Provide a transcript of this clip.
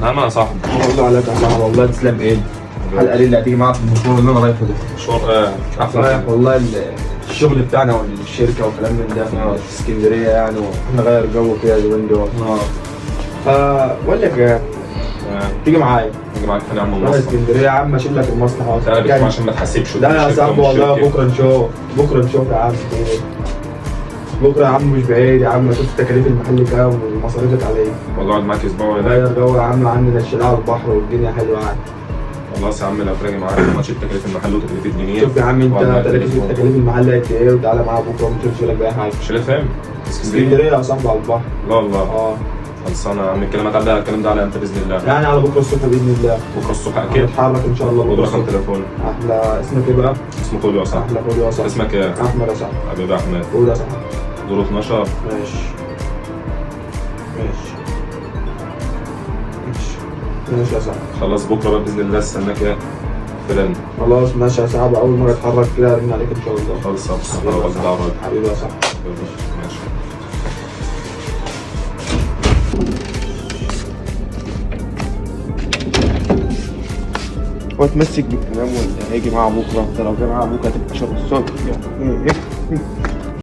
نعم يا صاحبي. والله عليك يا صاحبي، والله تسلم. ايه الحلقة دي اللي هتيجي معاك في المشوار اللي انا رايحة ده؟ مشوار احسن. رايح والله الشغل بتاعنا والشركة وكلام من ده في اسكندرية يعني، ونغير جو كده اليومين دول. فبقول لك إيه، تيجي معايا؟ نيجي معاك فين يا عم؟ روح المصنع. اسكندرية يا عم، اشيل لك المصلحة. تعالى بيكم عشان ما تحاسبش. لا يا صاحبي والله بكره نشوف، بكره نشوف يا عم. بكره يا عم مش بعيد يا عم، اشوف تكاليف المحل كام والمصاريف اللي عليه. والله اقعد معاك اسبوع ولا غير جو يا عم، عندنا الشلة على البحر والدنيا حلوة يعني. خلاص يا عم، لو راجع معاك ما تشيل تكاليف المحل وتكاليف الدنيا. شوف يا عم انت وأقعد معاك تكاليف أسبوع. تكاليف المحل قد ايه، وتعالى معايا بكره ما تشيلش بالك باي حاجة. مش اللي فاهم اسكندرية. اسكندرية يا صاحبي على البحر. لا والله. اه. خلصانه يا عم، الكلام هتعدي على الكلام ده على امتى باذن الله؟ يعني على بكره الصبح باذن الله. بكره الصبح اكيد. هنتحرك ان شاء الله خد بكره رقم الصبح. تليفون. احلى، اسمك ايه بقى؟ اسمه خوليو يا صاحبي. احلى خوليو يا صاحبي. اسمك ايه؟ احمد يا صاحبي. حبيبي احمد. قول يا صاحبي. دور 12. ماشي ماشي ماشي ماشي يا صاحبي. خلاص بكره بقى باذن الله استناك ايه فلان. خلاص ماشي يا صاحبي، اول ما اتحرك كده ارن عليك ان شاء الله. خلاص يا حبيبي يا صاحبي. صاحبي. حبيبي يا صاحبي. ماشي. هو اتمسك بالكلام ولا هيجي معاه بكره؟ ده لو جه معاه بكره هتبقى شر الصبح.